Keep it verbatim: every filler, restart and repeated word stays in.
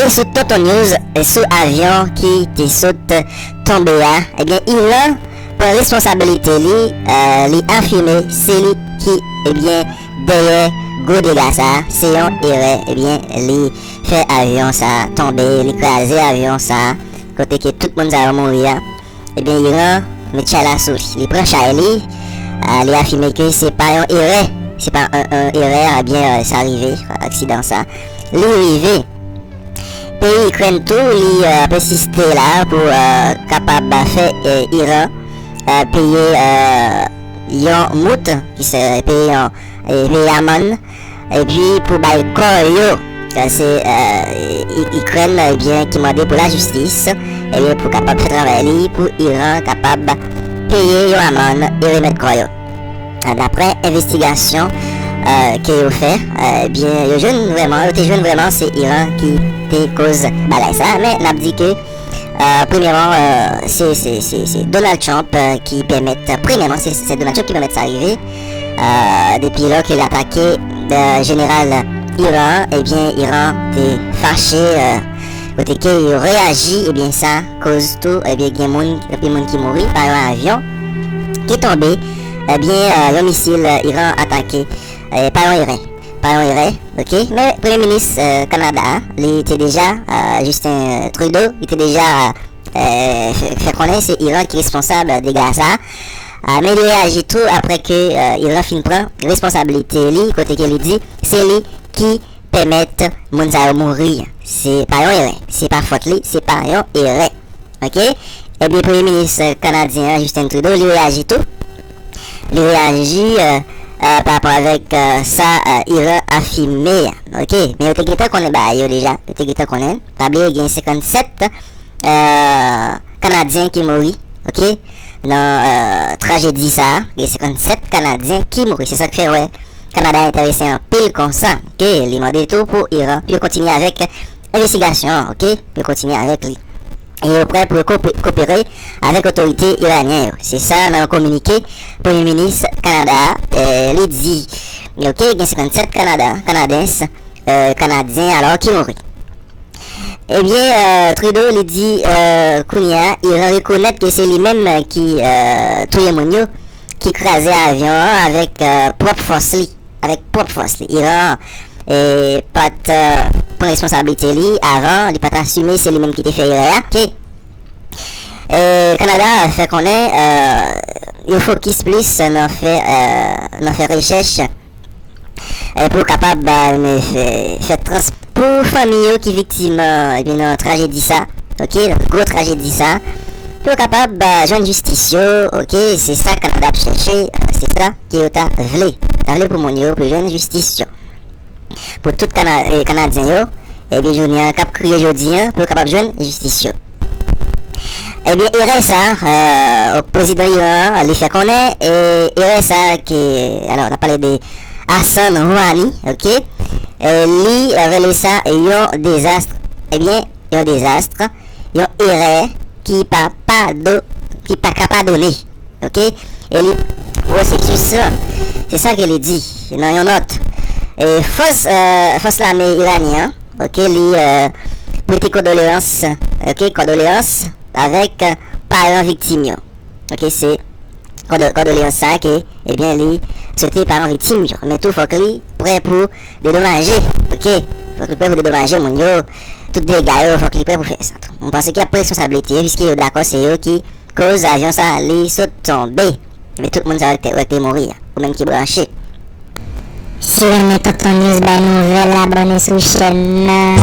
Sou Tonton News, sou avyon ki te sot tonbe a, ebyen, Iran pran responsabilite li, eh, li afime se li ki, ebyen, dèyè gwo dega sa a, se yon erè, ebyen, li fè avyon sa a tonbe, li kraze avyon sa a, kote ke tout moun sa yo mouri a. Ebyen, Iran met chay la sou li. Li pran chay li, ah, li afime ke se pa yon erè. Se pa yon, yon erè, ebyen, eh, sa rive, aksidan sa. Li rive. Peyi Ikrèn tou, li, eh, ap ensiste la pou, eh, kapab fè, eh, Iran, eh, peye, eh, yon mout, ki se peye yon, eh, peye amann, epi pou bay kò yo, eh, se, eh, I-, Ikrèn, ebyen, ki mande pou lajistis, ebyen, pou kapab fè travay li, pou Iran kapab peye yon amann e remèt kò yo. Ah, daprè envestigasyon, eh, ke yo fè, eh, ebyen, yo jwenn vrèman, yo te jwenn vrèman se Iran ki te koz bagay sa, men n ap di ke, eh, premyèman, eh, se, se, se, se Donald Trump, eh, ki pèmèt, premyèman, se, se Donald Trump ki pèmèt sa rive. Eh, depi lò ke l atake, eh, jeneral Iran, ebyen, Iran te fache, eh, kote ke yo reyaji, ebyen, sa koz tou, ebyen, gen moun, anpil moun ki mouri pa yon avyon ki tonbe, ebyen, eh, yon misil, eh, Iran atake, eh, pa yon erè, pa yon erè, oke? Men Premye Minis, eh, Kanada a, li te deja, eh, Justin Trudeau, li te deja, eh, fè, fè konnen se Iran ki responsab dega sa a. Ah, men li reyaji tou apre ke, eh, Iran fin pran responsabilite li, kote ke li di se li ki pèmèt moun sa yo mouri. Se pa yon erè, se pa fòt li, se pa yon erè. Oke? Ebyen, Premye Minis kanadyen an, Justin Trudeau, li reyaji tou. Li reyaji, eh, eh, pa rapò avèk, eh, sa, eh, Iran afime a. Oke? Men yo te gentan konnen bagay yo deja. Yo te gentan konnen. Pa bliye, gen senkannsèt, eh, Kanadyen ki mouri. Oke? Nan, eh, trajedi sa a, gen senkannsèt Kanadyen ki mouri. Se sa k fè, wè, Kanada enterese anpil konsa. Oke? Li mande tou pou Iran, pou yo kontinye avèk envestigasyon an, oke? Pou yo kontinye avèk li. E yo prè pou yo kope-, kopere avèk otorite iranyen yo. Se sa nan yon kominike Premye Minis Kanada a, eh, li di. Oke, gen senkannsèt Kanada, Kanadens, eh, Kanadyen alò ki mouri. Ebyen, eh, Trudeau li di, eh, kounye a, Iran rekonèt ke se li menm ki, eh, touye moun yo, ki kraze avyon an avèk, eh, pwòp fòs li. Avèk pwòp fòs li. Iran, eh, pa t, eh, pran responsablite li avan, li pa t asime se li menm ki te fè erè a. Oke. Eh, Kanada fè konnen, eh, yo fokis plis nan fè, eh, nan fè rechèch, eh, pou kapab, eh, fè, fè trans-, pou fanmi yo ki viktim, eh, ebyen, nan trajedi sa, oke, nan gwo trajedi sa, pou yo kapab, eh, jwenn jistis yo, oke, se sa Kanada ap chèche, eh, se sa ke yo ta vle. Ta vle pou moun yo, pou jwenn jistis yo. Pou tout Kana-, eh, Kanadyen yo, ebyen, jounen an, k ap kriye jodi an, pou yo kapab jwenn jistis yo. Ebyen, erè sa, eh, prezidan Iran an, li fè konnen, e erè sa ke, alò, n ap pale de Hassan Rouhani, oke? Eh, li, eh, rele sa yon dezas, ebyen, yon dezas, yon erè ki pa pado-, ki pa ka padone, oke? E li pwosesis lan, se sa ke li di nan yon nòt. E fòs, eh, fòs lame iranyen an, oke, li, eh, prete kondoleyans, oke, kondoleyans avèk, eh, paran viktim yo. Oke, se kondo-, kondoleyans sa ke, ebyen, li swete paran viktim yo. Men tou, fòk li prè pou dedomaje, oke? Fòk li prè pou dedomaje moun yo. Tout dega yo, fòk li prè pou fè sa tou. Mwen panse ke y ap pran responsablite yo, piske yo dakò se yo ki koz avyon sa li sot tonbe. Ebyen, tout moun sa yo te, yo te mouri a. Ou menm ki branche. Si w renmen Tonton News bay nouvèl, abòne sou chèn nan.